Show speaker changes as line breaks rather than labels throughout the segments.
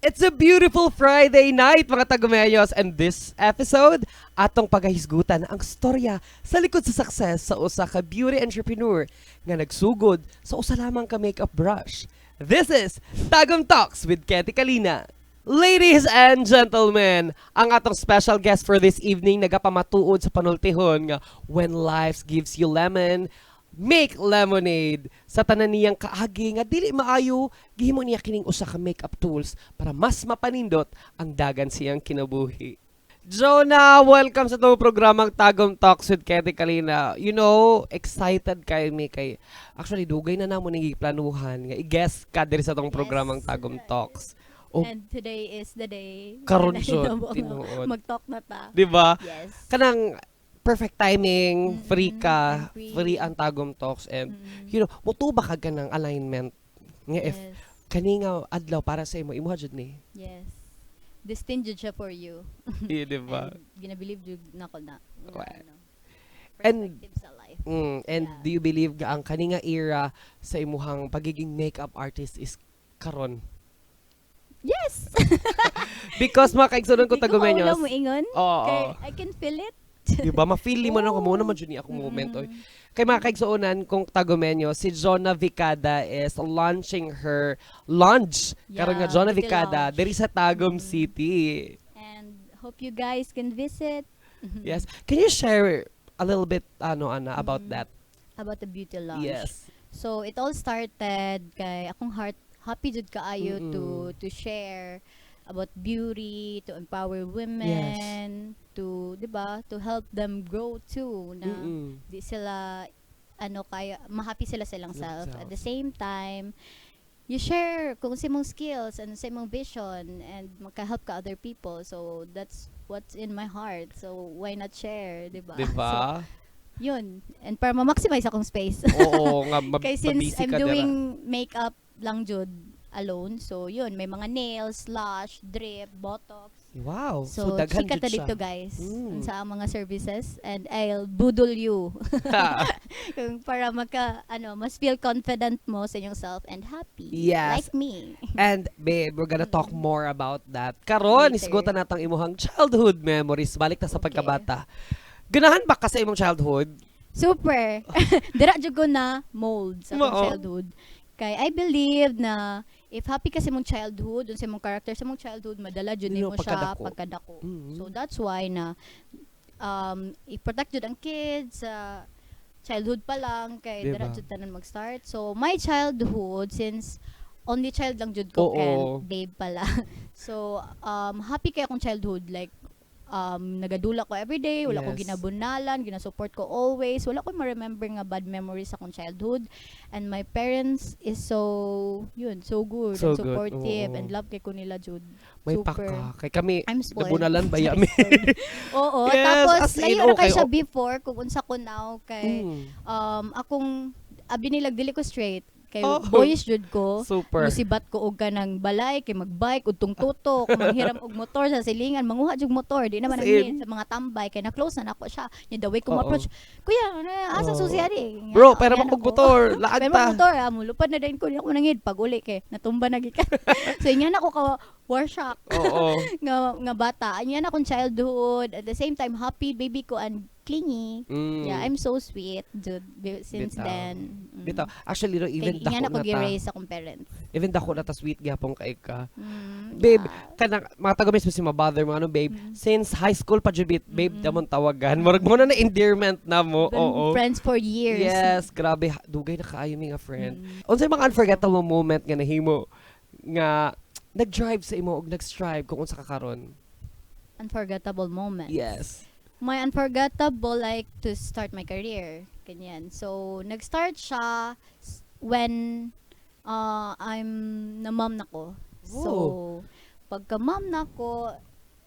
It's a beautiful Friday night, mga Tagumenyos, and this episode, atong pagahisgutan ang storya sa likod sa success sa usa ka beauty entrepreneur nga nagsugod sa usa lamang ka makeup brush. This is Tagum Talks with Ketty Kalina. Ladies and gentlemen, ang atong special guest for this evening nagapamatuod sa panultihon nga when life gives you lemon, make lemonade. Sa tanan niyang kaagi nga dili maayo, gihimo niya kining usa ka makeup tools para mas mapanindot ang dagan siyang kinabuhi. Jonah, welcome sa atong programang Tagum Talks with Ketty Kalina. Excited kay mi kay actually dugay na namo ning giplanuhan nga i-guest ka diri sa atong programang Tagum Talks. Oh.
And today is the day.
Karon
Na
jud,
hinabo nga
tinuod.
mag-talk na ta.
Di ba?
Yes.
Kanang perfect timing, free ka,
I'm free.
Free ang Tagum Talks and mutuba ka kanang alignment nga if kani nga adlaw para sa imo, imuha jud ni.
Yes. Destined jud siya for you.
Iya, di ba?
And ginabilive jud nako na nga, ano, perspective sa life.
And do you believe nga ang kani nga era sa imuhang pagiging makeup artist is karon?
Yes!
Because mga kaigsuonan ko
Di ko
Tagumenyos.
kaulaw mo ingon.
Oo.
Kay I can feel it.
Di ba? Ma-feel mo na kung mao naman jud ni akong moment. Oy. Kay mga kaigsuonan kong Tagumenyo, si Jonah Vicada is launching her launch. Karon nga
Yeah,
Jonah
beauty
Vicada
lounge.
Diri sa Tagum City.
And hope you guys can visit.
Yes. Can you share a little bit ano ana about that?
About the beauty lounge.
Yes.
So it all started kay akong heart happy jud kaayo to share about beauty, to empower women, to, 'di ba, to help them grow too na di sila ano kaya ma-happy sila sa ilang self. At the same time, you share kung sa imong skills and sa imong vision and maka-help ka other people. So that's what's in my heart. So why not share, 'di ba?
Di ba?
So, yun. And para ma-maximize akong space.
Oo nga,
Kay since
mabusy
I'm
ka dira.
Doing makeup lang jud alone. So yun, may mga nails, lash, drip, botox.
Wow. So,
So,
daghan
chika
jud
ta
siya.
Dito, guys, sa mga services and I'll budol you kung para maka ano, mas feel confident mo sa inyong self and happy.
Yes.
Like me.
And babe, we're gonna talk more about that. Karon,
Later.
isgutan natang imuhang childhood memories. Balik ta sa pagkabata. Ganahan ba ka sa imong childhood?
Super. Dira jud ko na mold sa akong
Oo.
Childhood. Kay I believe na if happy ka sa imong childhood, dun sa imong character sa imong childhood, madala jud
Dino
nimo siya
pagkadako.
Pagkadako. So that's why na i-protect jud ang kids sa childhood pa lang kay
Diba?
dira jud tanan mag-start. So my childhood, since only child lang jud ko
Oo.
and babe pala. So happy kay akong childhood, like nagadula ko everyday, wala ko ginabunalan, ginasupport ko always. Wala ko ma-remember nga bad memories sa akong childhood. And my parents is so, yun, so good
So
and
good,
supportive
oo.
And love kay ko nila jud.
May
Super.
paka. Kay kami,
I'm spoiled.
nabunalan ba yami?
Spoiled. Oo,
Yes,
tapos
as in,
layo na kay siya
okay.
before kung unsa ko now kay akong abi nilag dili ko straight kay boyish jud ko.
Super.
Musibat ko og kanang balay kay magbike udtong tutok, manghiram og motor sa silingan, manguha jud motor, di naman
As
ang
in.
Sa mga tambay kay na close na nako siya. Nya the way ko
Oo.
Ma-approach, "Kuya, ano, asa susi ani?"
Bro, pero makog motor. Laag
Pero
ta.
Motor, ah, mulupad na din ko, di ako nangid pag uli kay natumba na gikan. So ingana ko ka war shock nga nga bata. Anya na akong childhood. At the same time, happy baby ko and clingy. Yeah, I'm so sweet, dude, since
Bitaw.
Then.
Bitaw. Actually, no, even
Kay
dako
ingana
na
ko
ta.
gi-raise akong parents.
Even dako na ta, sweet gyapon kay ka. Babe, kanang mga taga mismo si mabother mo ano, babe. Since high school pa jud, babe, damon tawagan. Murag mo na na endearment na mo.
Been
Oo.
friends for years.
Yes, grabe dugay na kaayo mi nga friend. Unsay mga unforgettable moment nga nahimo nga nag-drive sa imo og nag-strive kung unsa ka karon?
Unforgettable moment.
Yes.
My unforgettable, like to start my career. Ganyan. So, nag-start siya when I'm na mom na ko. So, pagka mom na ko,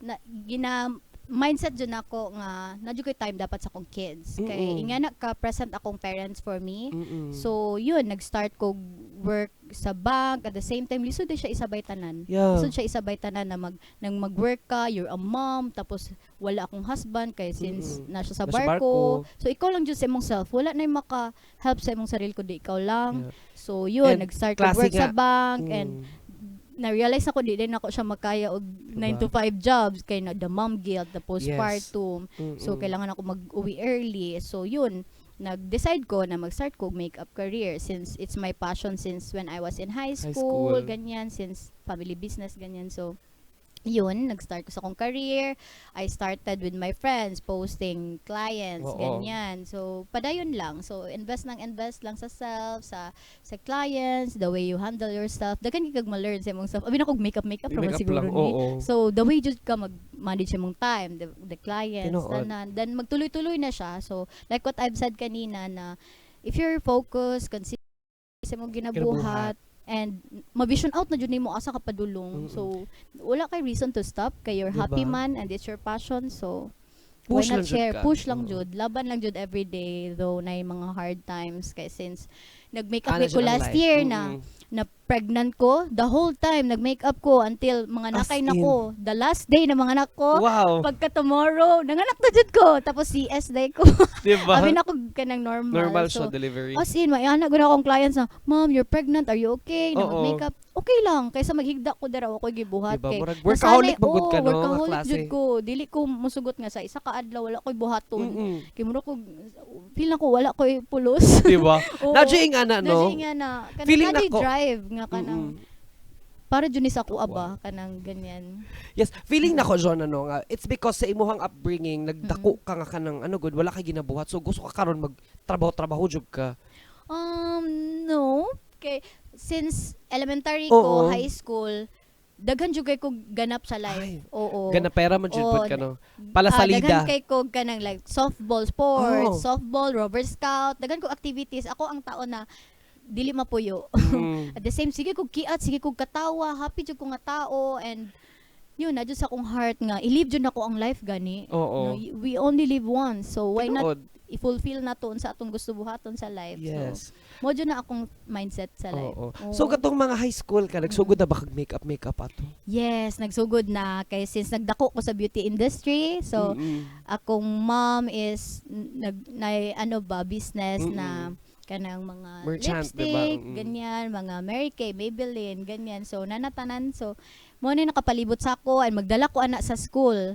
na, gina mindset jud nako nga na jud ko'y time dapat sa akong kids. Kay ingana ka present akong parents for me. So, yun, nag-start ko work sa bank. At the same time, lisod din siya isabay tanan. Lisod siya isabay tanan na mag, nang mag-work ka, you're a mom, tapos wala akong husband kay since nasa sa
Nasa
barko.
barko.
So, ikaw lang jud sa imong self. Wala na yung maka-help sa imong sarili kundi ikaw lang. So, yun,
And
nag-start ko
klase
work sa
nga.
bank and Na-realize ako di din ako siya makaya og 9 to 5 jobs kay na the mom guilt, the postpartum. So kailangan ako mag-uwi early. So yun, nag-decide ko na mag-start ko og makeup career since it's my passion since when I was in high
High
school,
school.
Ganyan, since family business, ganyan. So yun, nag-start ko sa akong career. I started with my friends, posting clients, ganyan. So, padayon lang. So, invest ng invest lang sa self, sa clients, the way you handle yourself. Daghan kag ma-learn sa imong self. Abi na kog makeup makeup ra man
Makeup
siguro
lang,
ni.
oo.
So, the way jud ka mag-manage imong time, the clients,
Tinuod.
Tanan. Then, magtuloy-tuloy na siya. So, like what I've said kanina na if you're focused, consistent sa imong ginabuhat, and ma-vision out na jud nimo asa ka padulong. So, wala kay reason to stop kay you're
Diba?
Happy man and it's your passion. So,
Push
why
lang
not
jud
share?
Ka.
Push lang
Oo.
Jud. Laban lang jud every day though na mga hard times kay since nag-makeup
Ana
ko
jud ang
last
life.
year na na pregnant ko, the whole time nag-makeup ko until mga
As
nakay na
in.
ko. The last day na mga anak ko, pagka tomorrow, nanganak na jud ko. Tapos CS day ko.
Diba?
Abi na ko kanang normal.
Normal
So,
siya delivery.
as in, may anak ko na akong clients na, "Ma'am, you're pregnant, are you okay?" Na mag-makeup. Okay lang, kaysa maghigda ko dira ako gibuhat.
Diba?
Kay,
Murag workaholic
nasanay-
man gud ka,
oo,
no? Nga
workaholic
klase.
Jud ko. Dili ko musugot nga sa isa ka adlaw wala ko'y buhaton. Kay mura ko feel na ko wala ko'y pulos.
Diba?
Oo.
Naa juy ingana, no?
Naa juy ingana. Kanang
Feeling
naa juy
nako-
drive nga kanang para jud ni sa ako aba kanang ganyan.
Yes, feeling nako John, ano nga, it's because sa imuhang upbringing nagdako ka nga kanang ano gud, wala kay ginabuhat. So gusto ka karon magtrabaho-trabaho jud ka.
No. Kay since elementary ko, high school, daghan jud kay ko ganap sa life.
Ay,
Oo.
Gana pera man jud
Oo,
pud ka, no. Pala
Ah,
salida.
Daghan kay ko kanang like softball sports, softball, rover scout, daghan ko activities. Ako ang tao na dili mapuyo. At the same, sige kog kiat, sige kog katawa, happy jud ko nga tao and yun na jud sa akong heart nga i-live jud nako ang life gani.
Oo.
No, we only live once, so why not
Tinuod.
I-fulfill na to sa atong gusto buhaton sa life.
Yes.
So, mo jud na akong mindset sa life.
Oo.
Oo.
So katong mga high school ka, nagsugod na ba kag makeup makeup ato?
Yes, nagsugod na kay since nagdako ko sa beauty industry. So akong mom is nag na ano ba business na kanang mga
Merchant, diba?
lipstick, ganyan, mga Mary Kay, Maybelline, ganyan. So nanatanan, so mo na nakapalibot sa ako and magdala ko ana sa school.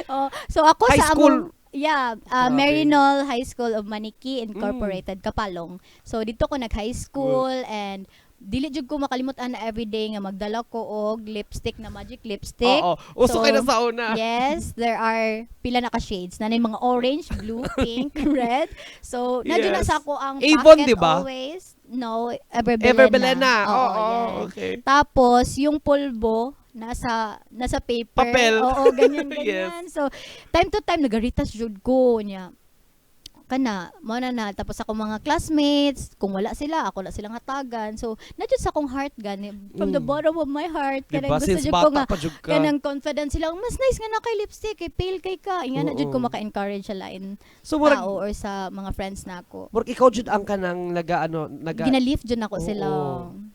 Oh, so ako
High
sa
school.
among, yeah,
Grabe.
Maryknoll High School of Maniqui Incorporated, Kapalong. So dito ko nag high school and dili jud ko makalimot ana everyday nga magdala ko og lipstick na Magic Lipstick.
Oo. Uso
So,
kay na sa una.
Yes, there are pila na ka shades. Nanay mga orange, blue, pink, red. So, naa jud na sa ako ang
Avon,
pocket
di ba?
always. No, Ever Bilena.
Ever Bilena.
Oo,
Oo,
yan.
okay.
Tapos, yung pulbo, nasa paper.
Papel.
Oo, ganyan, ganyan. So, time to time, nag-retouch jud ko niya. Kana, mo na na. Tapos ako mga classmates, kung wala sila, ako na silang hatagan. So, naa jud sa akong heart gani. From the bottom of my heart, kanang
Diba?
gusto
Since
jud ko
bata
nga,
pa jud ka.
Kanang confident sila. Mas nice nga na kay lipstick, kay pale kay ka. Ingana jud ko maka-encourage sa lain
So murag
tao or sa mga friends na ako.
Murag ikaw jud ang kanang naga ano naga
Ginalift jud nako sila.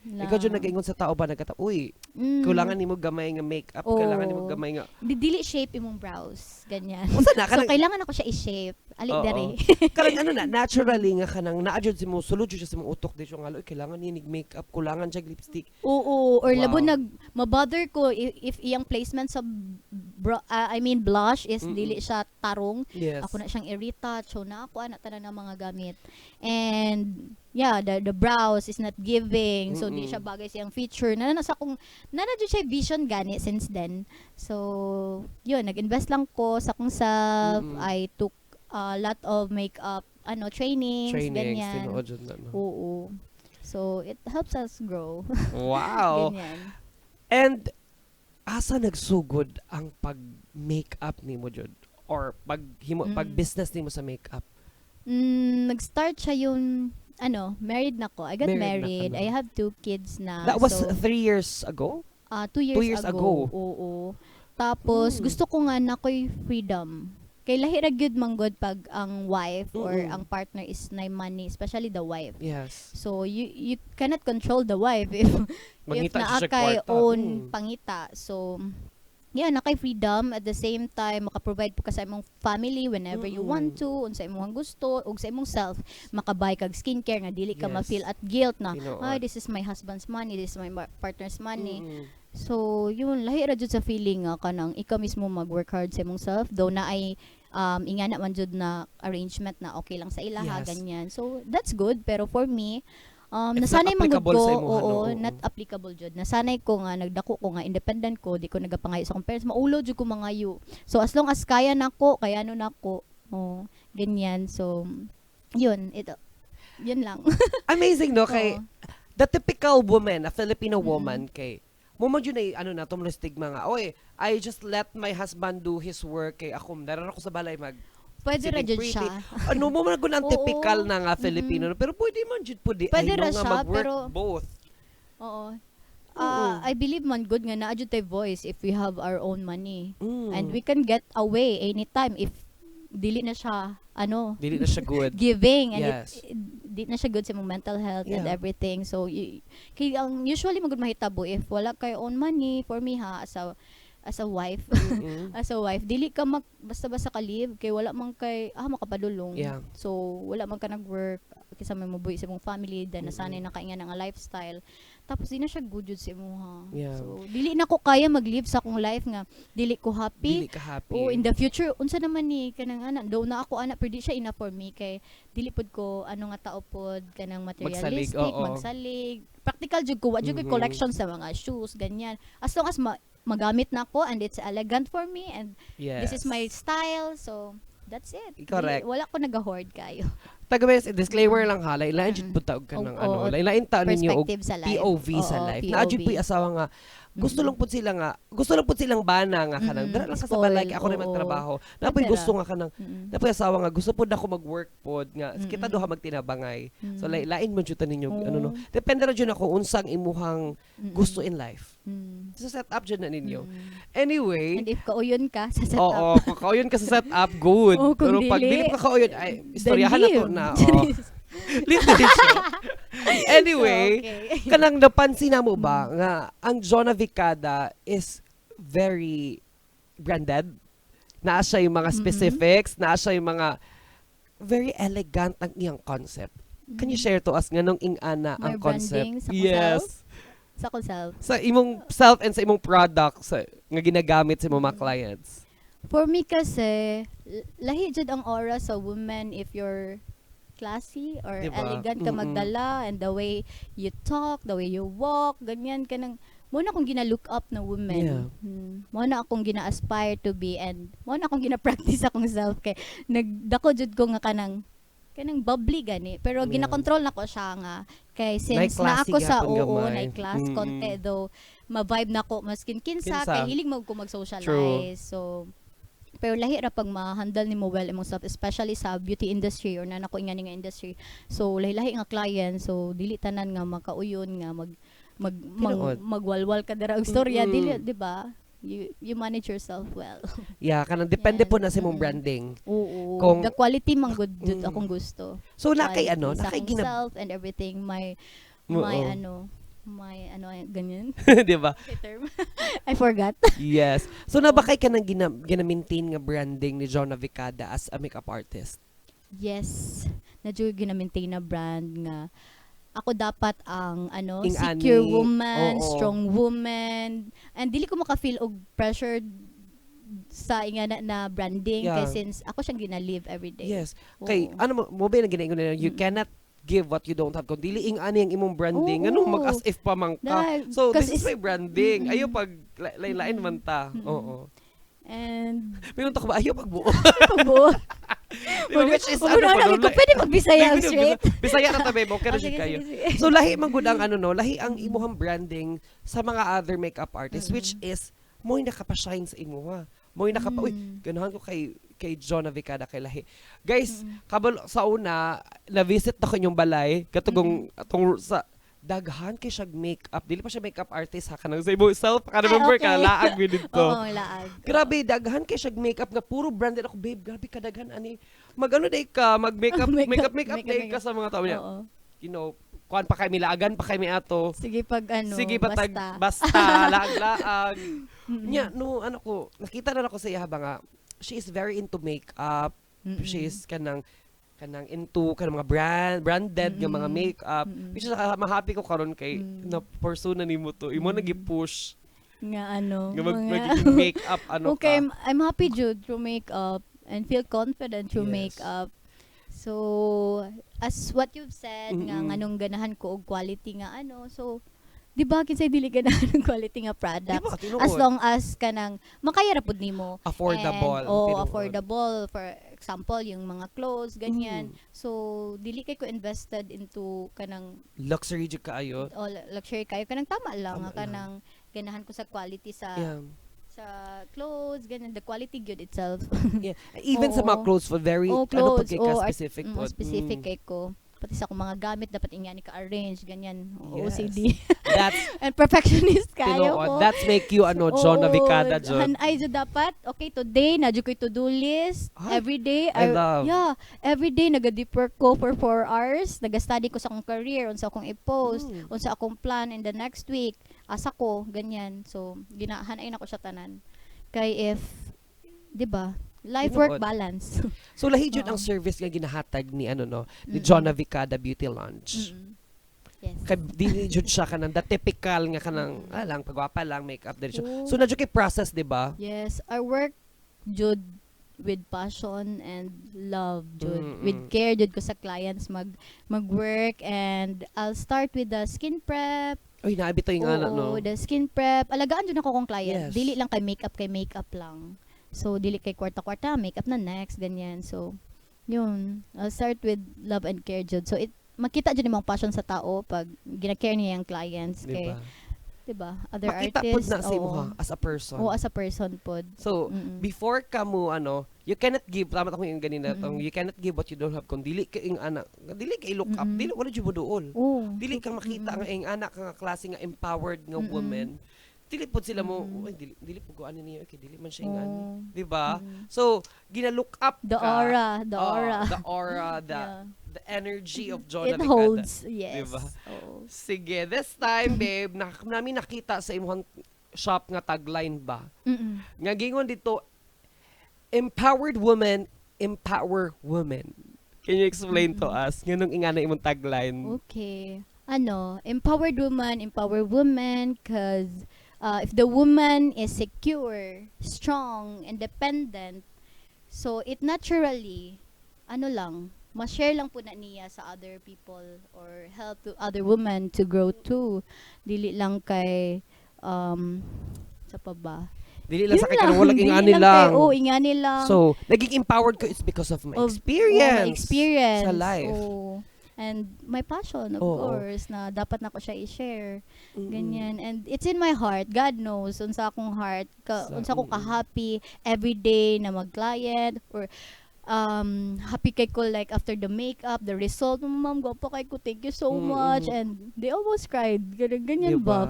Ikaw jud nagaingon sa tao ba nagata, "Uy, kailangan nimo gamay nga makeup,
Oo.
Kailangan nimo gamay nga."
Dili shape imong brows, ganyan.
Unsa na
So
kanang
kailangan ako siya i-shape. Ali dere.
Kanang ano na naturally nga kanang naa jud si mo sulod jud siya sa imong utok di siya nga, "Uy, kailangan ni nig makeup, kulangan siya og lipstick."
Oo, or labo nag mabother ko if iyang placement sa I mean blush is dili siya tarong. Ako na siyang i-retouch. So na ako ana tanan ng mga gamit. And yeah, the brows is not giving. So di siya bagay sa iyang feature. Na nasa akong na na jud siya vision gani since then. So yun, nag-invest lang ko sa akong self. I took a lot of makeup ano trainings,
Trainings,
ganyan.
Tinuod jud na, no?
Oo. So it helps us grow. Ganyan.
And asa nagsugod ang pag makeup nimo jud or pag himo pag business nimo sa makeup?
Nag-start siya yung ano, married na ko. I got
Married na ka
married.
na.
I have two kids na.
That was
So,
3 years ago?
2 years
2 years ago.
Ago. Oo. Tapos, gusto ko nga na ko'y freedom. Kay lahi ra gyud manggod pag ang wife or ang partner is na money, especially the wife. So, you cannot control the wife if
Mangita
naa
siya
kay
kwarta.
own pangita. So, Yeah, naa kay freedom. At the same time, maka-provide pud ka sa imong family whenever you want to, unsa imong gusto ug sa imong self, maka-buy kag skincare nga dili ka ma-feel at guilt na,
Tinuod.
"Ay, this is my husband's money, this is my partner's money." So, yun, lahi ra jud sa feeling nga kanang ikaw mismo mag-work hard sa imong self, though naay ingana man jud na arrangement na okay lang sa ilaha, ganyan. So, that's good, pero for me,
It's not
nasanay man gud
applicable
ko,
sa imuha,
oo,
no? Oo.
not applicable jud. Nasanay ko nga nagdako ko nga independent ko, di ko nagapangayo sa akong parents, maulo jud ko mangayo. So, as long as kaya nako, kaya no nako, oh, ganyan. So, yun, ito. Yun lang.
Amazing, no? Kay, the typical woman, a Filipino woman, kay, mao man jud na ano na tumlo stigma nga, "Oy, I just let my husband do his work kay ako dara ako sa balay mag
Pwede ra
sitting
jud
pretty."
siya.
Ano mao man gud ang typical na nga Filipino, pero pwede man jud pud di
Pwede
ay, no,
ra
nga
siya,
mag-work both.
Oo. Ah, I believe man good nga naa jud tay voice if we have our own money. And we can get away anytime if dili na siya ano
Dili na siya good.
Giving and it, di na siya good sa imong mental health and everything. So kay ang usually man gud mahitabo if wala kay own money, for me ha, as a wife, as a wife, dili ka mag basta-basta ka leave kay wala man kay makapadulong. So wala man ka nag-work kaysa may mabuhi sa imong family, then nasanay na ka nga nga lifestyle, tapos di na siya good jud sa imuha. So dili na ko kaya mag-live sa akong life nga dili ko happy.
Dili ka happy.
Oh, in the future, unsa naman ni kanang ana, do na ako ana, pero di siya enough for me kay dili pud ko ano nga tao pod kanang
Magsalig,
materialistic,
oo.
Magsalig. Practical jud ko, wa jud koy collection sa mga shoes, ganyan. As long as magamit na ko and it's elegant for me and this is my style, so that's it.
Correct.
Dili, wala ko nag-hoard kayo.
Tagabes, disclaimer lang ha, lain-lain jud pud ta og kanang ano, lain-lain ta ninyo og
Perspective sa life.
POV sa life. Naa jud
POV.
pu'y asawa nga gusto lang pud sila nga, gusto lang pud silang bana nga kanang dara lang ka sa balay
Spoil,
kay ako rin magtrabaho. Naa pu'y
Pwede
gusto
ra.
nga kanang naa pu'y asawa nga gusto pud ako mag-work pod nga kita duha magtinabangay. So lain man jud ta ninyo ano no. Depende ra jud ako unsang imuhang gusto in life. So set up jud na ninyo. Anyway,
And if kauyon ka sa setup,
oo, kung kauyon ka sa setup, good.
Oo, kung
Pero pag
dili,
dili pa kauyon, ay, istoryahan na to
then
na.
leave.
Oo. Leave the show. Anyway,
So, okay.
kanang napansin na mo ba nga ang Jonah Vicada is very branded? Naa siya yung mga specifics, naa siya yung mga very elegant ang iyang concept. Can you share to us nganong ing-ana
My
ang concept?
Branding sa akong
Yes.
self? Sa akong self.
Sa imong self and sa imong product sa, nga ginagamit sa imong mga clients.
For me kasi, lahi jud ang aura sa woman if you're classy or
Diba?
elegant ka magdala and the way you talk, the way you walk, ganyan ka nang mao na akong gina-look up na woman. Mao na akong gina-aspire to be and mao na akong gina-practice akong self kay nagdako jud ko nga kanang bubbly gani, pero gina-control na ko siya nga kay since na
classy
ako sa
gyapon
oo,
gamay.
na class konti, though ma-vibe na ko maskin kinsa,
Kinsa.
Kay hilig mo ko mag-socialize. So pero lahi ra pag ma-handle nimo well imong self, especially sa beauty industry or na nako ingani nga industry. So lahi-lahi nga client, so dili tanan nga makauyon nga mag mag, mag
Tinuod.
magwalwal ka dira og istorya, dili, di ba? You manage yourself well.
Yeah, kanang depende
Yan.
po na sa imong branding.
Oo. The quality man good jud akong gusto.
So na kay
Quality
ano,
sa
na kay
akong
gina
self and everything, my my ano my ano ganyan.
Di ba?
Okay, term. I forgot.
Yes. So naa ba kay kanang gina-maintain nga branding ni Jonah Vicada as a makeup artist?
Yes. Na jud gina-maintain na brand nga ako dapat ang ano,
Ing-ani.
Secure woman, strong woman. And dili ko maka-feel og pressure sa ingana na branding kay since ako siyang gina-live every day.
Yes. Kay ano mo mao ba nang ginaingon nila, you cannot give what you don't have. Kung dili ing-ani ang imong branding, anong mag as if pa man ka.
Dahil-
So
'cause
this is my branding. Ayo pag lain man ta. Oo.
And
Pinunta ko ba ayo pag buo.
Pagbuo.
Diba? Which is
Ano,
ano pa
ano,
no,
pwede magbisaya ang straight.
Bisaya na tabi mo, kaya
Ah, sige,
kayo.
sige, sige.
So lahi man gud ang ano no, lahi ang imuhang branding sa mga other makeup artists, which is mo'y nakapa-shine sa imuha. Mo'y nakapa uy, ganahan ko kay Jonah Vicada kay lahi. Guys, kabalo sa una na-visit ako inyong balay katugong atong sa daghan kay siya makeup. Dili pa siya makeup artist ha, kanang sa imo self ka remember ka
Ay, okay.
laag mi didto.
Oo, laag.
Grabe, daghan kay siya makeup nga puro branded ako, babe. Grabe kadaghan ani. Magano day ka, mag makeup,
Makeup,
makeup, makeup
makeup,
day ka
makeup.
sa mga tao niya. Kuan pa kay mi, laagan pa kay mi ato.
Sige pag ano,
Sige patag
basta.
Basta, laag-laag. Nya, no, ano ko, nakita na ako sa iya ba nga, she is very into makeup. She is kanang into kanang mga branded nga mga makeup. Which is mahappy ko karon kay na pursue na nimo to. Imo nag-push
Nga ano.
Nga mag
mga
magiging makeup ano
Okay,
ka.
I'm happy jud through makeup and feel confident through makeup. So, as what you've said, nga nganong ganahan ko og quality nga ano. So, di ba kinsay dili ganahan og quality nga
Di
products?
ba, tinuod?
As long as kanang makaya ra pud nimo.
Affordable.
And, oh,
Tinuod.
affordable. For example, yung mga clothes, ganyan. So, dili kay ko invested into kanang
Luxury jud kaayo.
O luxury kayo, kanang tama lang
Tama
nga kanang ganahan ko sa quality sa sa clothes, ganyan, the quality good itself.
Yeah. Even sa mga clothes for very
Oh,
ano pud
clothes,
kay ka
oh,
specific pod.
Specific kay ko. Pati sa akong mga gamit dapat ingani ka arrange, ganyan. OCD.
That's
And perfectionist kayo
tinuod.
ko.
That's make you ano, John
Oo,
Navicada jud.
Hanay jud dapat. Okay, today na jud ko'y to-do list.
Ay,
Every day
I love.
Yeah, every day naga-deep work ko for 4 hours. Naga-study ko sa akong career, unsa akong i-post, unsa akong plan in the next week. Asa ko, ganyan. So, ginahanay na ko siya tanan. Kay if, 'di ba? Life work
Tinuod.
Balance.
So lahi jud
Oo.
Ang service nga ginahatag ni ano no, ni John Vicada Beauty Lounge.
Yes.
Kay dili jud siya kanang the typical nga kanang lang pagwapa lang, makeup diretso.
Oo.
So na jud kay process, di ba?
Yes, I work jud with passion and love jud. With care jud ko sa clients mag-work and I'll start with the skin prep.
Uy, naabi to yung ana
Oo,
no.
the skin prep. Alagaan jud ako kong client.
Yes.
Dili lang kay makeup lang. So dili kay kwarta-kwarta, makeup na next ganyan. So yun, I'll start with love and care jud. So it makita jud imong passion sa tao pag gina-care niya yung clients
Di
kay
ba?
'Di ba? Other
Makita pud
artists
na sa
oo.
Imuha as a person.
Oo, as a person pod.
So, before ka mo ano, you cannot give, tama ako yung ganina tong you cannot give what you don't have. Kung dili ka ing ana, dili ka i-look up, dili wala jud mo duol. Dili ka makita nga ing anak nga klase nga empowered nga woman. Dili pud sila mo, "Uy, dili pud ko ani niya, okay, dili man siya ing ani." Di ba? So, gina-look up
The
ka.
Aura, the
Oo,
aura.
The aura, the the energy of Jonah
It
Vicada.
Holds, yes.
Diba?
Oo.
Sige, this time, babe, na, namin nakita sa imong shop nga tagline ba? Nga gingon dito, "Empowered woman, empower women." Can you explain to us? Nganong ingana imong tagline?
Okay. Ano, empowered woman, empower women, 'cause if the woman is secure, strong, independent, so it naturally, ano lang, ma-share lang po na niya sa other people or help to other women to grow too. Dili lang kay, sa pa ba?
Dili lang sa
Yun
kay kanang wala
dili
ingani
lang.
Lang.
Kay, oh, ingani lang.
So, naging empowered ko is because of my experience.
Oh, my experience.
Sa life.
Oo. And my passion, of
Oo.
Course, na dapat na ko siya i-share. Ganyan. And it's in my heart. God knows unsa akong heart. Ka, unsa ko ka-happy every day na mag-client or happy kay ko like after the makeup, the result, "Ma'am, gwapo kay ko, thank you so much." And they almost cried. Ganyan, ganyan
Diba?
Ba?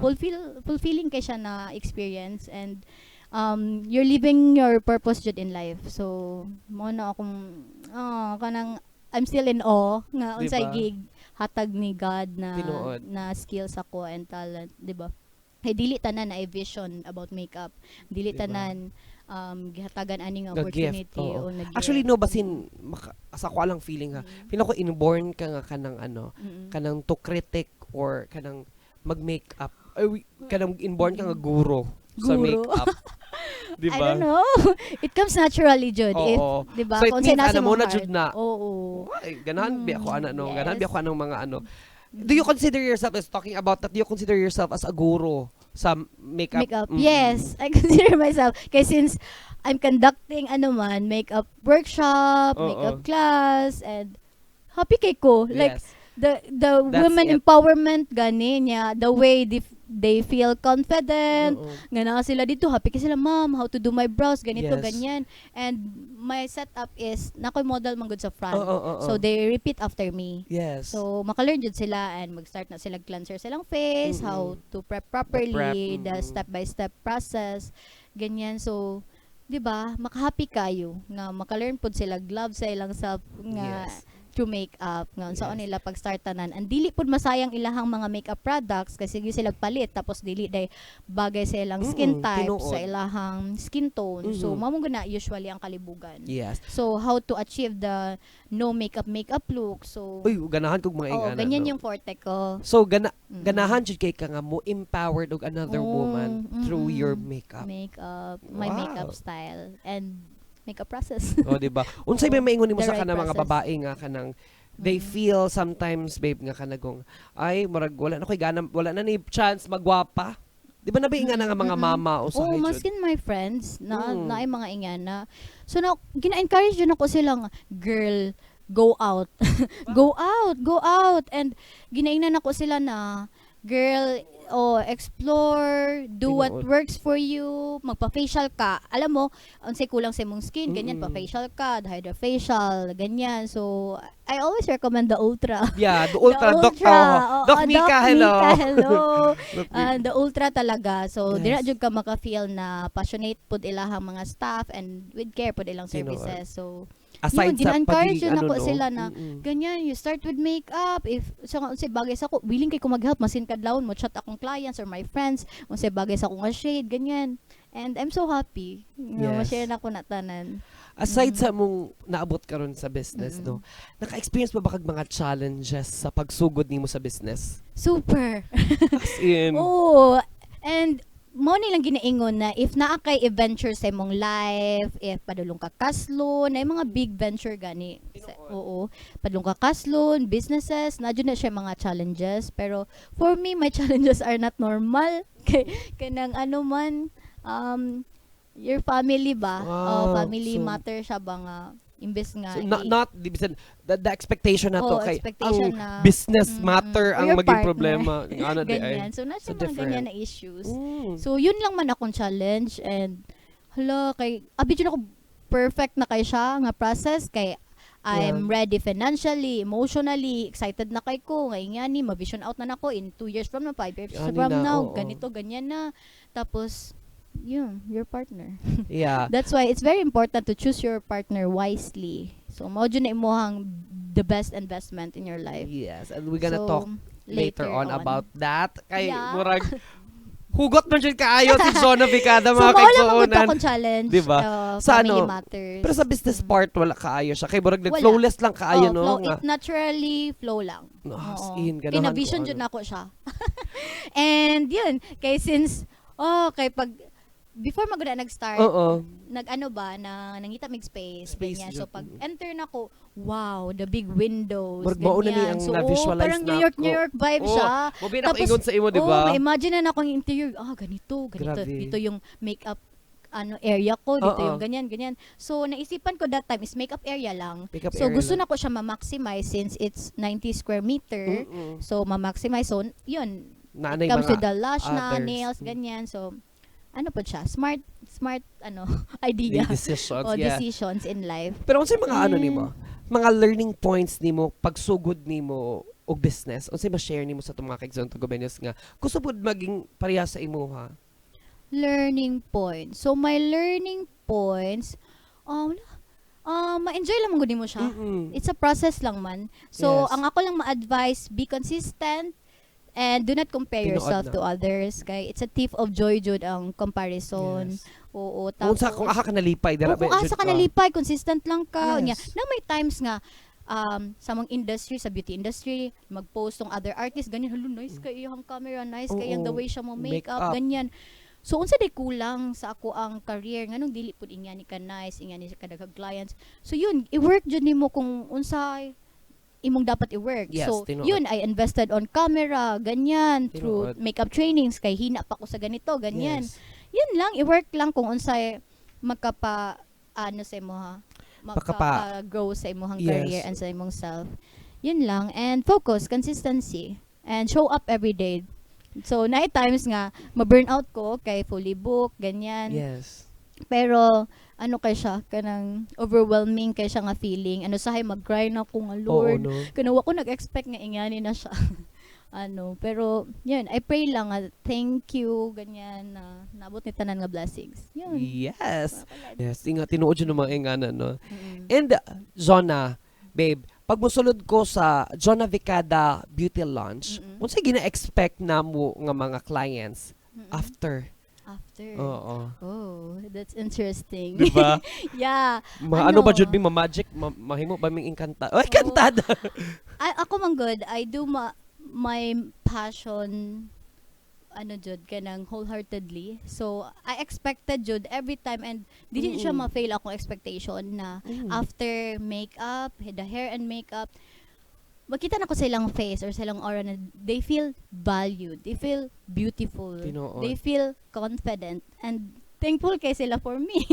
Fulfilling kay siya na experience and you're living your purpose jud in life. So, mo na akong, kanang, I'm still in awe nga unsay
Diba?
Gig hatag ni God na
Tinuod.
Na skills ako and talent, 'di ba? Kay dili tanan na vision about makeup. Dili
Diba?
Tanan gihatagan ani nga
Nga gift,
opportunity
oo.
o na gift.
Actually, no, basin, maka, sa ako lang feeling ha. Feel ko inborn ka nga kanang ano, kanang to critic or kanang mag-makeup. Ay, kanang inborn ka nga guro sa
Guro.
Makeup. Di
I
ba?
don't know. It comes naturally jud if
Oo.
'di ba?
So it
Kung unsay
means,
nasa
ano mo
imong
na
heart.
jud na.
Oo.
Ay, ganahan bi ako ana no, ganahan bi ako anong mga ano. Do you consider yourself as talking about that? Do you consider yourself as a guru sa makeup?
Makeup. Yes, I consider myself kay since I'm conducting ano man, makeup workshop,
Oo.
Makeup class and happy kay ko. Like the
That's
women
it.
Empowerment gani niya, the way they feel confident,
Oo.
Nga naa sila dito, happy kay sila, "Ma'am, how to do my brows, ganito, ganyan." And my setup is, nakoy model man gud sa front.
Oo, oo,
So they repeat after me. So maka-learn jud sila and mag-start na sila cleanser silang face, how to prep properly,
The prep,
the step-by-step process, ganyan. So, 'di ba, makahappy kayo nga maka-learn pud sila love sa ilang self nga
Yes.
Through makeup nga unsaon nila pag-start tanan, and dili pud masayang ilahang mga makeup products kasi sige sila palit tapos dili day bagay sa ilang skin type, sa ilahang skin tone. So mao mo na usually ang kalibugan. So how to achieve the no makeup makeup look. So
Uy, ganahan kog mga
oh,
ingana,
ganyan
no?
yung forte ko.
So ganahan jud kay ka nga mo empowered og another woman through your makeup.
Makeup, my makeup style and makeup process.
Oh, di ba? Unsay may maingon nimo
The
sa
right
kanang mga
process.
Babae nga kanang they feel sometimes, babe, nga kanagong ay murag wala na koy gana, wala na ni chance magwapa? Di ba nabi nga nga mga mama o sa
Oo,
jud?
Maskin my friends na naay mga ingana. So na gina-encourage jud ako sila nga, "Girl, go out. Go out, go out." And ginaingnan ako sila na, "Girl, oh, explore, do what works for you, magpa-facial ka. Alam mo, unsay kulang sa imong skin, ganyan, pa-facial ka, hydrofacial, ganyan." So, I always recommend the Ultra.
Yeah, the Ultra,
The
Doc,
Ultra.
oh,
Oo,
Doc Mika,
Doc
hello.
Mika, hello.
Doc Mika.
The Ultra talaga. So, dira jud ka maka-feel na passionate pud ilahang mga staff and with care pud ilang services. So,
Aside
yun,
sa
gina-encourage
pagiging
yun
ano,
ako
no?
sila na, ganyan, you start with makeup. If sa unsay bagay sa ako, willing kay ko mag-help masin kadlawon mo chat akong clients or my friends, unsay bagay sa akong nga shade, ganyan. And I'm so happy nga ma-share na ko na tanan.
Aside sa mong naabot karon sa business, no? Naka-experience pa ba kag mga challenges sa pagsugod nimo sa business?
Super.
As in,
Oo. And mo nilang ginaingon na if naa kay adventure sa imong life, if padulong ka kaslon, na mga big venture gani. Oo, padulong ka kaslon, businesses, na jud na siya mga challenges. Pero for me, my challenges are not normal. Kay kanang ano man, your family ba? Oh, family matter siya ba nga imbes nga
So not not di bisan the expectation na to
Oo,
kay
expectation
ang
na,
business matter
or
ang
your
maging
partner.
Problema ano di ay.
Ganyan. So, nasa
So,
mga
different.
ganyan na issues. So, yun lang man akong challenge and hala, kay, abi jud ako perfect na kay siya nga process kay I'm ready financially, emotionally, excited na kay ko. Ngayon nga ni, ma-vision out na nako in 2 years from now, 5 years
Ani
from
na,
now,
oo.
Ganito, ganyan na. Tapos, yun, your partner. That's why it's very important to choose your partner wisely. So, mao jud na imuhang the best investment in your life.
Yes, and we're gonna
So,
talk later on about that. Kay
Yeah.
murag hugot man jud kaayo si Jonah Vicada,
So,
mga
mao lang man gud
kaigsuonan.
Akong challenge.
Diba?
Sa family
Sa ano,
matters.
pero sa business part wala kaayo siya. Kay murag
Wala.
nag-flawless lang kaayo
Oh,
no
flow,
nga.
It naturally flow lang.
No, as
Oo.
in,
Kay
ganahan ko,
na-vision
ano.
jud nako siya. And yun, kay since oh, kay pag before magud na nag-start, nag-ano ba na nangita mig space,
Space
ganyan.
jud.
So pag enter nako, wow, the big windows,
Murag mao na ni
ganyan.
ang
So,
na-visualize
oh, parang New
na
York,
ako.
New York vibe
Oo,
siya.
Mo bin ako ingon sa imo, di ba?
Oh, ma-imagine na akong interior, ah, ganito, ganito.
Grabe.
Dito yung makeup ano area ko, dito
Oo.
Yung ganyan, ganyan. So, naisipan ko that time is makeup area lang.
Makeup
So,
area
gusto
lang.
na ko siya ma-maximize since it's 90 square meter. So, ma-maximize. So, yun.
Naanay
Comes
mga
with the lash na,
others.
Nails, ganyan. So, ano po siya? Smart, smart, ano, idea.
Decisions,
O decisions in life.
Pero unsay mga ano nimo? Mga learning points nimo pagsugod nimo og business? Unsay ma-share nimo sa atong mga kaigsoon Tagumenyos nga gusto pud maging pareha sa imuha?
Learning points. So, my learning points, wala. Ma-enjoy lang man gud nimo siya. It's a process lang man. So, ang ako lang ma-advise, be consistent and do not compare
Tinuod
yourself
na.
To others. Kay it's a thief of joy jud ang comparison. Oo,
Kung
tapos
sa kung asa ka nalipay dira
Oo, kung
ba,
asa
jud
ka nalipay, consistent lang ka. Unya, na may times nga sa mga industry, sa beauty industry, mag-post tong other artists, ganyan, "Hello, nice kay iyang camera, nice kay iyang the way siya mo
Make
makeup,"
up.
Ganyan. So unsa day kulang sa ako ang career nganong dili pud ingani ka nice, ingani ka daghang clients? So yun, i-work jud nimo kung unsa imong dapat i-work.
Yes,
So
tinuod.
Yun, I invested on camera, ganyan, through
Tinuod.
Makeup trainings kay hina pa ko sa ganito, ganyan. Yun lang, i-work lang kung unsay magkapa ano sa imo ha, magkapa-grow sa imong career and sa imong self. Yun lang, and focus, consistency, and show up every day. So naay times nga ma-burn out ko kay fully book, ganyan. Pero ano kay siya, kanang overwhelming kay siya nga feeling. Ano sahay mag-cry na ko nga, "Lord,
Oo, no.
kanang wa ko nag-expect nga ingani na siya." Ano, pero yun, I pray lang nga thank you ganyan na naabot ni tanan nga blessings. Yun.
Yes. Inga tinuod jud ng mga ingana, no. And Zona, babe, Pag mosulod ko sa Jonah Vicada Beauty Lounge, unsay gina-expect namo nga mga clients after?
After.
Oo.
Oh, that's interesting.
Di ba?
Yeah.
Ma ano, ba
Ano?
jud mi ma-magic, mahimo ba ming engkanta? Oy, kantada.
Ako man gud, I do my passion ano jud kanang wholeheartedly. So I expected jud every time and dili siya ma-fail akong expectation na after makeup, the hair and makeup, makita na ko sa ilang face or sa ilang aura na they feel valued, they feel beautiful,
Tinuod.
They feel confident and thankful kay sila for me.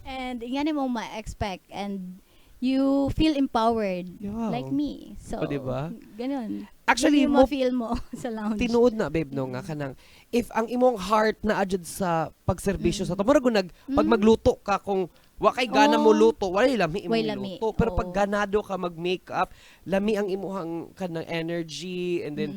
And ingani mo ma-expect and you feel empowered like me. So,
O, diba?
Ganun.
Actually,
Ganun yung
mo
ma-feel mo sa lounge.
Tinuod na, babe, no, nga kanang if ang imong heart na adjud sa pagserbisyo sa to, murag nag pag magluto ka, kung wa kay gana mo luto, walay lami imong
Way lami,
luto, pero pag ganado ka mag makeup, lami ang imuhang kanang energy and then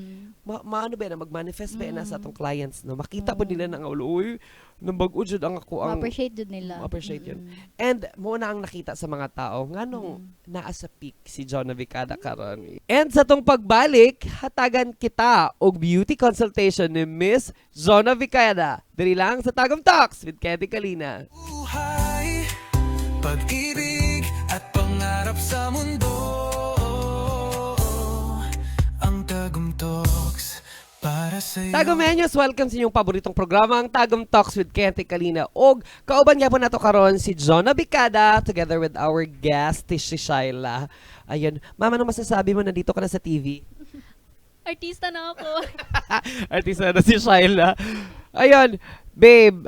maano ba na mag-manifest ba na sa atong clients, no, makita po nila na nga, uy, nambag-o jud ang ako ang
Ma-appreciate jud nila.
Ma-appreciate yun. And mo na ang nakita sa mga tao nganong naa sa peak si Jonah Vicada karon. And sa tong pagbalik, hatagan kita og beauty consultation ni Miss Jonah Vicada. Diri lang sa Tagum Talks with Ketty Kalina.
Buhay, pag-ibig at pangarap sa mundo. Ang Tagum Talks para sa'yo.
Tagumenyos, welcome sa inyong paboritong programa, ang Tagum Talks with Ketty Kalina. Og kauban nga po nato karon si Jonah Vicada together with our guest, si Shaila. Ayun. Mama, ano masasabi mo? Nandito ka na sa TV?
Artista na ako.
Artista na si Shaila. Ayun, babe,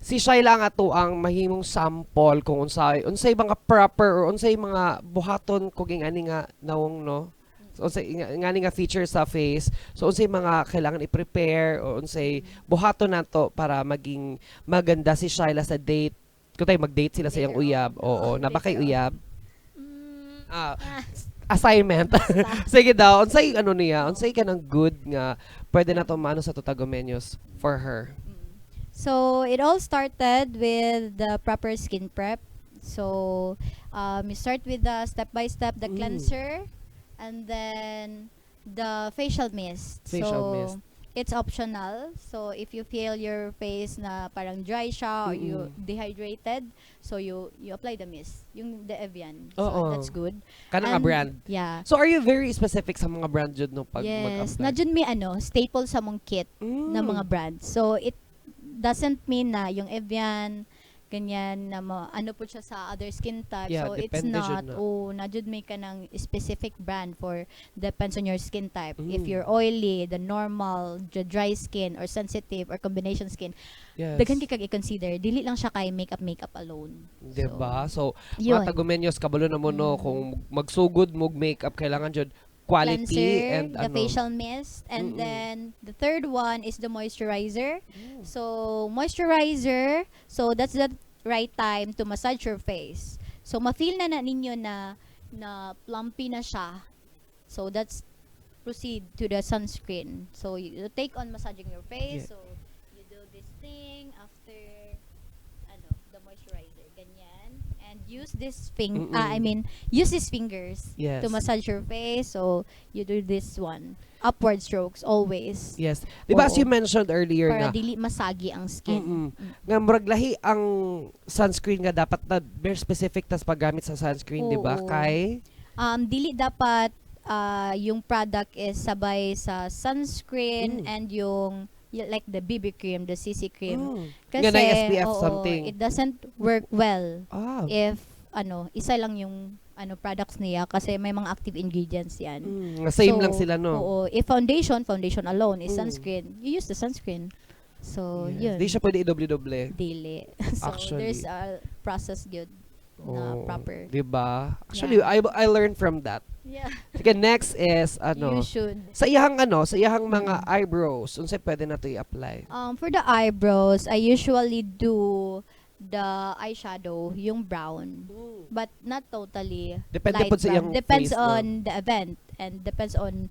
si Shaila nga to ang mahimong sample kung unsay mga proper or unsay mga buhaton kung ingani nga nawong, no. So, unsay ngani nga feature sa face. So unsay mga kailangan i-prepare o unsay buhaton nato para maging maganda si Shaila sa date. Kung tayo mag-date sila sa iyang
Later on.
Uyab. Oo, na ba kay
Later on.
uyab?
Mm,
Ah, assignment. Sige daw, unsay ano niya, unsay kanang good nga pwede na to maano sa Tagumenyos for her?
So, it all started with the proper skin prep. So, you start with the step by step, the cleanser, and then the facial mist.
Facial
So,
mist.
it's optional. So, if you feel your face na parang dry siya or you dehydrated, so you apply the mist, yung the Evian. So,
Oo.
That's good.
Kanang nga brand.
Yeah.
So are you very specific sa mga brand jud, no, pag
Yes.
mag-apply?
Na jud may ano, staple sa mong kit na mga brands. So, it doesn't mean na yung Evian, ganyan, na ano po siya sa other skin type.
Yeah,
So, it's
depende jud
not,
na.
Oh, na jud may ka ng specific brand for, depends on your skin type. If you're oily, the normal, the dry skin, or sensitive, or combination skin, daghan kay kag i-consider. Dili lang siya kay makeup makeup alone.
Diba? So,
Yun.
mga Tagumenyos, kabalo na mo, no, kung magsugod mo makeup, kailangan jud quality
Cleanser,
and
the
ano.
Facial mist, and then the third one is the moisturizer. So, moisturizer, so that's the right time to massage your face. So, ma-feel na ninyo na plumpy na siya. So, that's proceed to the sunscreen. So, you take on massaging your face. So, you do this thing after ano, the moisturizer, ganyan. And use this fing I mean, use these fingers to massage your face. So, you do this one. Upward strokes always.
Yes. Di ba, as
Oo.
You mentioned earlier
Para
nga,
dili masagi ang skin.
Nga murag lahi ang sunscreen nga dapat na very specific tas paggamit sa sunscreen, di ba?
Oo.
Kay
Dili dapat yung product is sabay sa sunscreen and yung like the BB cream, the CC cream. Kasi
Nga na SPF
oo,
something.
It doesn't work well if ano, isa lang yung ano products niya kasi may mga active ingredients yan.
Nga same
So,
lang sila, no.
Oo, if foundation, foundation alone is sunscreen, you use the sunscreen. So, yun.
Di siya pwede i-doble-doble.
Dili. So,
Actually.
There's a process good na
Oo.
proper.
Di ba? Actually, I learned from that. Sige, next is ano,
You should.
Sa iyang ano, sa iyang mga eyebrows, unsay pwede na to i-apply?
For the eyebrows, I usually do the eyeshadow, yung brown. But not totally
Depende
light
pod sa
brown.
iyang
Depends
face, no?
on the event and depends on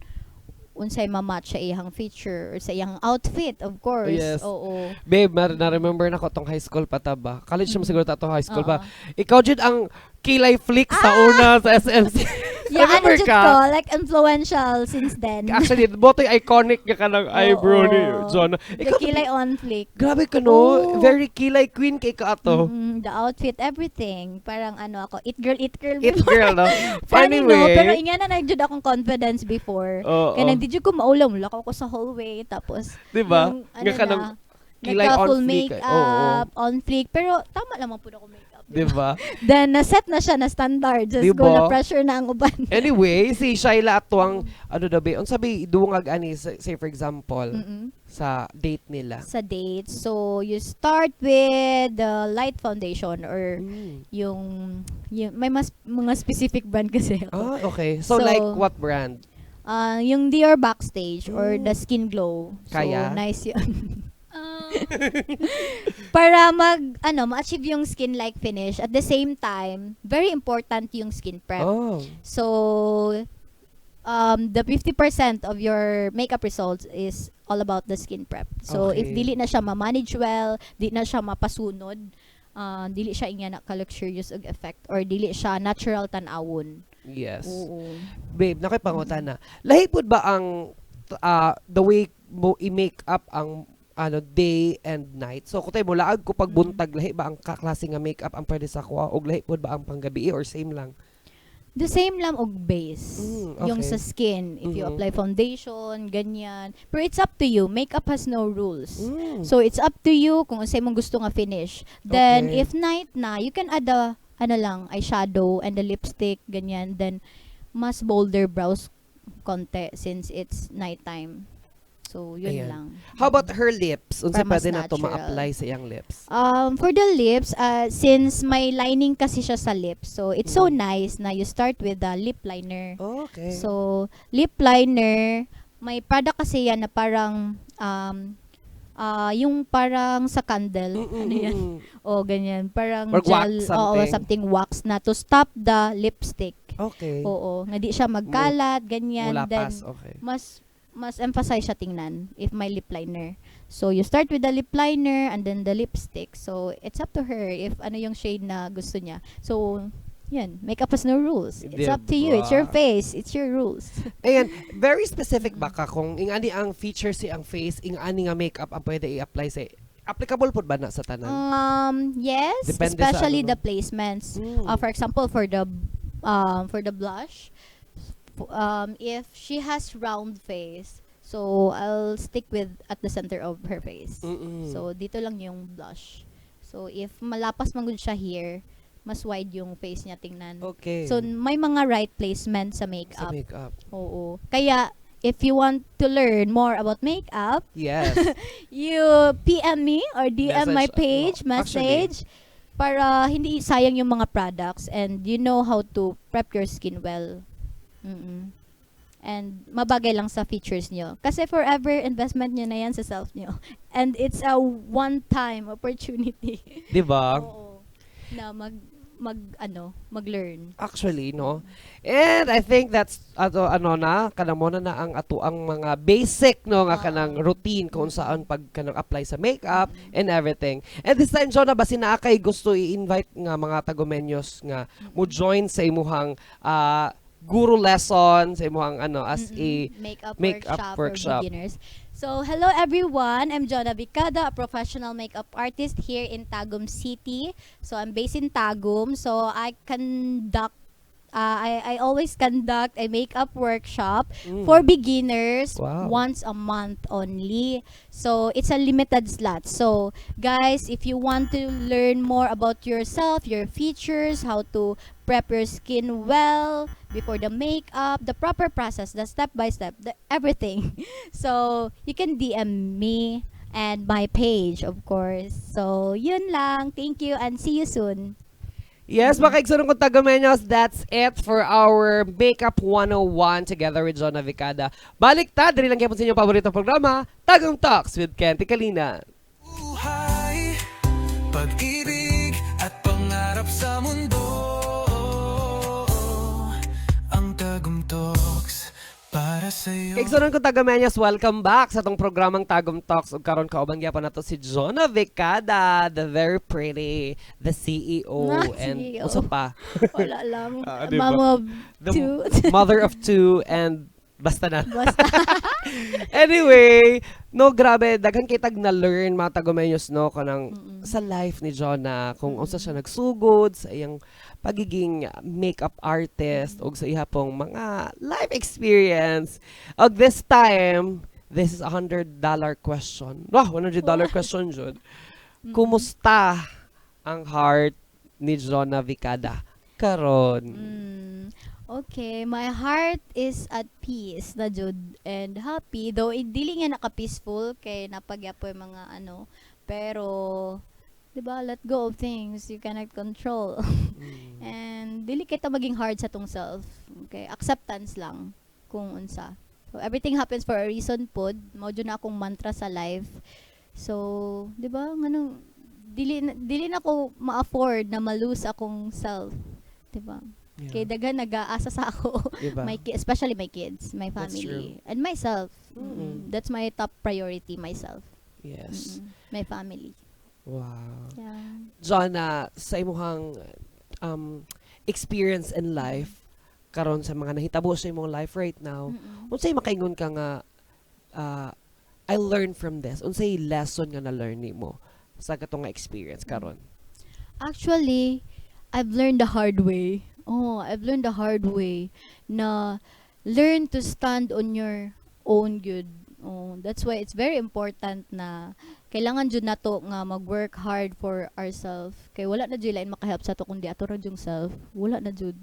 unsay ma-match sa iyang feature or sa iyang outfit, of course.
Yes.
Oo.
Babe, na-remember na ko tong high school pa ta ba? College naman siguro ta to, high school pa.
Oo.
Ikaw jud ang Kilay flick sa una sa SMC.
Yeah, ano
Remember
jud
ka?
ko, like influential since then.
Actually, mao to'y iconic nga kanang eyebrow ni
Oo.
Jonah.
The
Ikaw,
kilay on flick.
grabe ka, no?
Oo.
Very kilay queen kay ka ato.
The outfit, everything. Parang ano ako, it girl, it girl.
It girl, no?
Funny,
Anyway.
no? Pero ingana na jud akong confidence before.
Oo.
Kaya di jud ko maulam. Lakaw ko sa hallway. Tapos,
Diba?
yung, ano
Nga kanang
na,
kilay on
nagka-full
fleek.
makeup,
Oo.
on fleek. Pero tama lamang po ako makeup.
Diba?
Then, na-set na siya na standard. Just
Diba?
go na pressure na ang uban.
Anyway, si Shaila ato ang ano daw ba, unsa ba dungag ani say for example sa date nila.
Sa date. So, you start with the light foundation or yung may mas mga specific brand kasi ako.
Ah, okay. So,
So,
like what brand?
Ah, yung Dior Backstage or the Skin Glow. So,
Kaya?
nice yun. Para mag, ano, ma-achieve yung skin-like finish. At the same time, very important yung skin prep.
Oh.
So, the 50% of your makeup results is all about the skin prep. So, if dili na siya ma-manage well, di na siya mapasunod, dili siya ingana ka-luxurious og effect or dili siya natural tan-awon.
Yes.
Oo.
Babe, naa koy pangutana. Lahi pud ba ang the way mo i-make up ang ano day and night? So kung tayo mulaag ko pag buntag, lahi ba ang kaklase nga makeup ang pwede sa kuha og lahi pud ba ang panggabi or same lang?
The same lang og base. Yung sa skin, if you apply foundation, ganyan. Pero it's up to you. Makeup has no rules. So it's up to you kung unsay mong gusto nga finish. Then if night na, you can add a ano lang, eyeshadow and the lipstick, ganyan. Then mas bolder brows konti since it's nighttime. So yun
Ayan.
lang.
How about her lips? Unsa
Para mas
pwede na to
natural.
ma-apply sa iyang lips?
For the lips, since may lining kasi siya sa lips, so it's so nice na you start with the lip liner. So, lip liner, may product kasi yan na parang, yung parang sa candle. Ano yan? O, ganyan. Parang
Or
gel.
wax
Oo,
something.
something wax na to stop the lipstick. Oo. Nga di siya magkalat, ganyan. Then,
Mulapas, okay.
mas emphasize siya tingnan if may lip liner. So, you start with the lip liner and then the lipstick. So, it's up to her if ano yung shade na gusto niya. So, yun. Makeup has no rules. It's up to you. It's your
Diba?
face. It's your rules.
Ayan, very specific ba ka kung ingani ang feature si ang face, ingani nga makeup ang pwede i-apply sa applicable pud ba na sa tanan?
Yes,
Depende sa
especially
ano, no?
the placements. For example, for the blush, if she has round face, so I'll stick with at the center of her face. So dito lang yung blush. So if malapas man gud siya here, mas wide yung face niya tingnan. So may mga right placement sa
Sa
makeup.
makeup.
Oo. Kaya if you want to learn more about makeup, you PM me or DM my
Message,
page,
oh, actually.
message para hindi sayang yung mga products and you know how to prep your skin well. And mabagay lang sa features nyo. Kasi forever investment nyo na yan sa self nyo. And it's a one-time opportunity.
Di ba?
Oo. Na mag ano, mag-learn.
Actually, no? And I think that's ato ano na kanang mo na ang ato ang mga basic, no, nga kanang routine kung saan pag kanang apply sa makeup and everything. And this time, Jonah, basin naa kay gusto i-invite nga mga tagumenyos nga mo join sa imuhang guru lesson sa imuhang ano as a
makeup,
makeup
workshop,
workshop.
for beginners. So, hello everyone. I'm Jonah Vicada, a professional makeup artist here in Tagum City. So, I'm based in Tagum. So, I always conduct a makeup workshop for beginners once a month only. So, it's a limited slot. So, guys, if you want to learn more about yourself, your features, how to prep your skin well before the makeup, the proper process, the step by step, the everything. So, you can DM me and my page, of course. So, yun lang. Thank you and see you soon.
Yes, mga kaigsuonan kong Tagumenyos, that's it for our Makeup 101 together with Jonah Vicada. Balik ta, diri lang gyapon sa inyong paboritong programa, Tagum Talks with Kenty Kalina.
Buhay, pag-ibig at pangarap sa mundo. Ang Tagum Talks para sa sa'yo.
Kaigsuonan ko Tagumenyos, welcome back sa atong programang Tagum Talks. Ug karon kauban gyapon nato si Jonah Vicada, the very pretty, the CEO,
Ah,
and
CEO.
usa pa,
Wala lang.
Ah, di ba?
Mom of
The
two.
mother of two and basta na.
Basta.
Anyway, no, grabe, daghan kay tag na learn, mga Tagumenyos, no, kanang sa life ni Jonah, kung unsa siya nagsugod sa iyang pagiging makeup artist ug sa iya pong mga life experience. Og this time, this is $100 question. Wah, $100 question jud. Kumusta ang heart ni Jonah Vicada karon?
Okay, my heart is at peace na jud and happy, though dili nga naka-peaceful kay naa pa gyapoy mga ano, pero 'di ba, let go of things you cannot control and dili kita maging hard sa atong self. Okay, acceptance lang kung unsa. So everything happens for a reason pod. Mao jud na akong mantra sa life. So 'di ba, nganong dili na ko ma-afford na ma-lose akong self, 'di ba? Kay daghan nag-aasa sa ako.
Diba?
Especially my kids, my
That's
family, and myself. That's my top priority, myself. My family.
Wow.
Yeah.
Jonah, sa imuhang experience in life karon, sa mga nahitabo sa imong life right now, unsay makaingon ka nga "I learned from this"? Unsay lesson nga na-learn nimo sa katong nga experience karon?
Actually, I've learned the hard way. Oh, I've learned the hard way na learn to stand on your own good. Oh, that's why it's very important na kailangan jud nato nga mag-work hard for ourselves. Kay wala na jud lain makahelp sa ato kundi ato ra jung self. Wala na jud.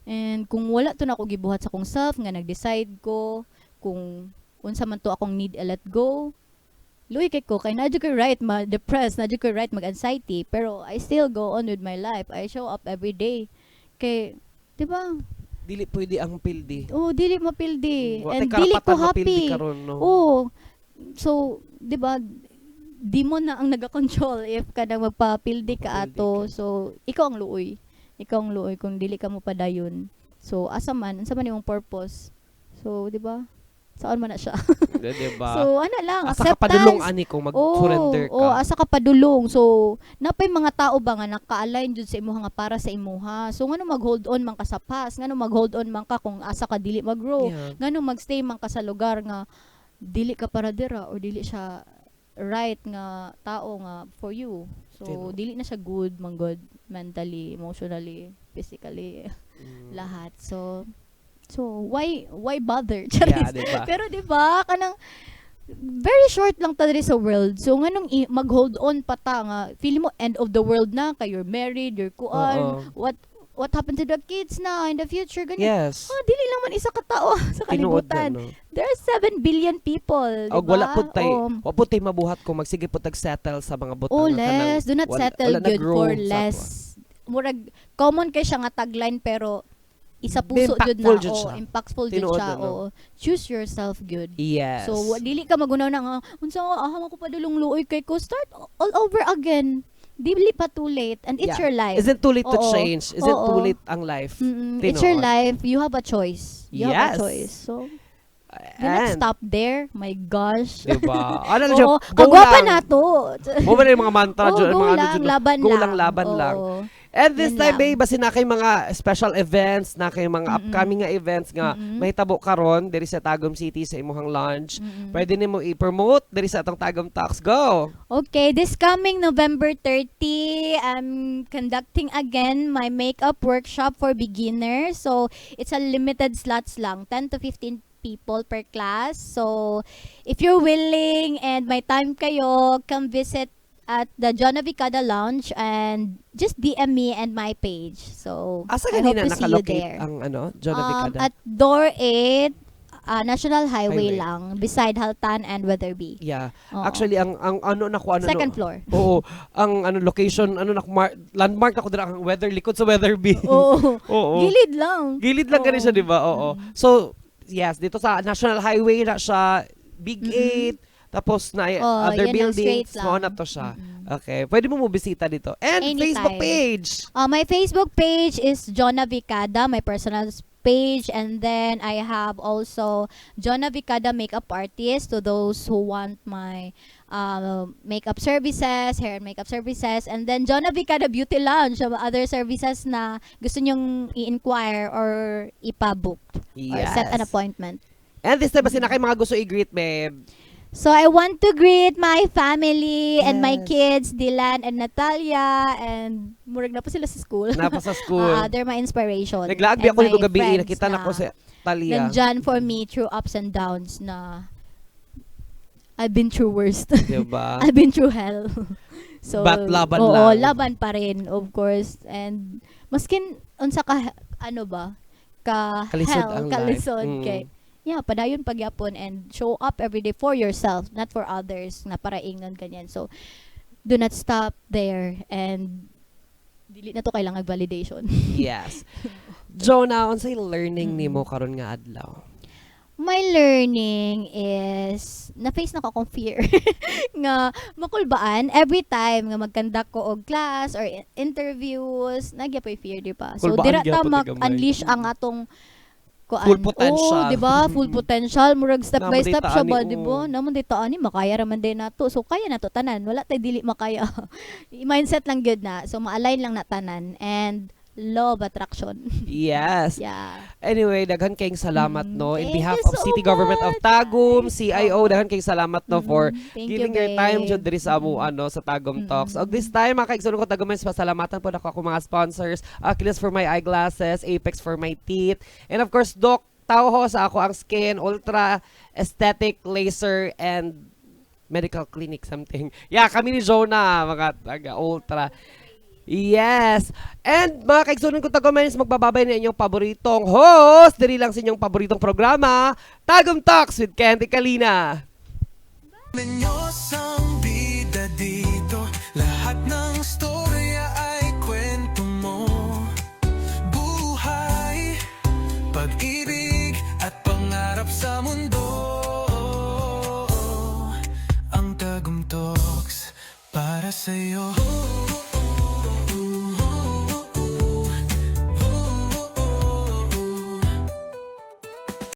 And kung wala to nako gibuhat sa akong self nga nag-decide ko kung unsa man to akong need i-let go, luoy kay ko kay naa jud koy right ma-depressed, naa jud koy right mag-anxiety, pero I still go on with my life. I show up every day. Kay, 'di ba?
Dili pwede ang pildi.
Oh, dili mapildi.
Wa
And
tay
dili ko
karapatan mapildi
happy.
karon, no?
Oh. So, 'di ba? Di mo na ang nagakontrol if kanang magpapildi ka
Magpapildi
ato.
ka.
So, ikaw ang luoy. Ikaw ang luoy kung dili ka mo padayon. So, asa man, unsa man imong purpose? So, 'di ba? Saan man na siya?
Di ba?
So, ana lang,
Asa ka padulong
acceptance.
ani kung mag-surrender ka?
Oh, asa ka padulong. So, napay mga tao ba nga naka-align jud sa imuha nga para sa imuha. So, ngano mag-hold on man ka sa past? Ngano mag-hold on man ka kung asa ka dili mag-grow? Ngano magstay man ka sa lugar nga dili ka para dira or dili siya right nga tao nga for you? So,
Tinuod.
dili na siya good man good mentally, emotionally, physically, lahat. So why bother?
Yeah,
Charis.
di ba?
Pero 'di ba, kanang very short lang ta diri sa world. So nganong mag-hold on pa ta nga feel mo end of the world na kay you're married, you're kuan, what happened to the kids na in the future, ganyan. Oh, dili lang man isa ka tao sa
Tinuod na,
kalibutan.
no?
There are 7 billion people, di
Og wala
ba?
pud tay
Oh.
wa pud tay mabuhat kung magsige pud tag settle sa mga butang
Oh,
nga kanang
less. Do not settle
wala na
good
grow
for
sa
less. Murag common kay siya nga tagline, pero isa puso jud na.
Impactful jud
Oh,
siya.
Impactful jud
Tinuod
siya.
na, no?
Oo. Choose yourself good.
Yes.
So dili ka magunaw na nga unsa ah ako padulong, luoy kay ko, start all over again. Dili pa too late and it's your life.
Isn't too late to change. Isn't too late ang life.
It's your
Tinuod.
life. You have a choice. You have a choice. So do not stop there. My gosh.
Diba? Ano lang siya,
Oo,
go
kagwapa
lang.
na to.
Mo ba na yung mga mantra
Oo,
dyan,
go
mga ano
lang,
dyan,
laban
go
lang.
lang, laban lang. And this
Yun
time,
lang.
babe, basin na kay mga special events, na kay mga upcoming nga events nga mahitabo karon diri sa Tagum City sa imuhang launch. Pwede nimo i-promote diri sa atong Tagum Talks. Go!
Okay, this coming November 30, I'm conducting again my makeup workshop for beginners. So, it's a limited slots lang, 10 to 15 people per class. So, if you're willing and may time kayo, come visit at the Jonah Vicada Lounge and just DM me and my page. So,
Asa
I hope
ganina
to see you
nakalocate
there.
ang ano, Jonah Vicada?
At door 8, National Highway,
Highway.
Lang, beside Haltan and Weatherby. Oo.
Actually, ang ano na ko ano
Second
no,
floor.
Oo, ang ano location, ano na landmark ako dira ang weather likod sa Weatherby.
Oo.
Oo.
Gilid lang.
Gilid lang gani
Oo.
siya, di ba? Oo. So, yes, dito sa National Highway na siya, Big 8, tapos na
Oh,
other
yun lang, straight
buildings, mao
lang.
na to siya. Okay, pwede mo mo bisita dito. And
Anytime.
Facebook page.
My Facebook page is Jonah Vicada. My personal page, and then I have also Jonah Vicada Makeup Artist to those who want my makeup services, hair and makeup services, and then Jonah Vicada Beauty Lounge, so other services na gusto nyong i-inquire or ipa-book or set an appointment.
And this time, basta na kay mga gusto i-greet, babe.
So I want to greet my family and my kids, Dylan and Natalia, and murag na po sila sa school.
Napa sa school.
Ah, they're my inspiration.
Naglaag bi
And
ako ni
my
gabi,
friends
nakita na ko si Talia.
nandyan for me through ups and downs na I've been through worst.
Diba?
I've been through hell. So,
But laban
oo,
lang.
Laban pa rin, of course. And maskin unsa ka ano ba, ka
Kalisod
hell,
ang life.
Kalisod kay yeah, padayon pagyapon and show up every day for yourself, not for others na para ingnon ganyan. So, do not stop there and dili na to kailangan validation.
Yes. Jonah, unsay learning nimo karon nga adlaw?
My learning is na-face na ko akong fear nga makulbaan every time nga mag-conduct ko og class or interviews, nagyapoy fear, di ba? So
Kulbaan
dira ta
gyapon ta gamay.
Mag-unleash ang atong kuan.
Full potential.
Oh, di ba? Full potential. Murag step by
Namo
step siya
day
ba,
taani,
di ba?
oo.
Namo day taani, makaya ra man day nato. So kaya nato tanan. Wala tay dili makaya. Mindset lang gyud na. So ma-align lang na tanan and law of attraction. Yeah.
Anyway, daghan kayong salamat, no, in
Thank
behalf
you
of
so
City Government of
much,
Tagum,
guys.
CIO, daghan kayong salamat, no, for
Thank
giving
you,
your time
babe.
Jud diri sa amo ano sa Tagum Talks. Og this time, mga kaigsoon ko Tagumens, pasalamatan po nako ako mga sponsors, Achilles for my eyeglasses, Apex for my teeth, and of course Doc Tauho sa ako ang skin, Ultra Aesthetic Laser and Medical Clinic something. Yeah, kami ni Jonah, mga taga Ultra. Yes. And mga kaigsunan ko Tagumens, magbababay na inyong paboritong host. Diri lang sa inyong paboritong programa, Tagum Talks with Candy Kalina.
Menyos ang bida dito. Lahat ng storya ay kwento mo. Buhay, pag-ibig at pangarap sa mundo. Ang Tagum Talks para sa'yo.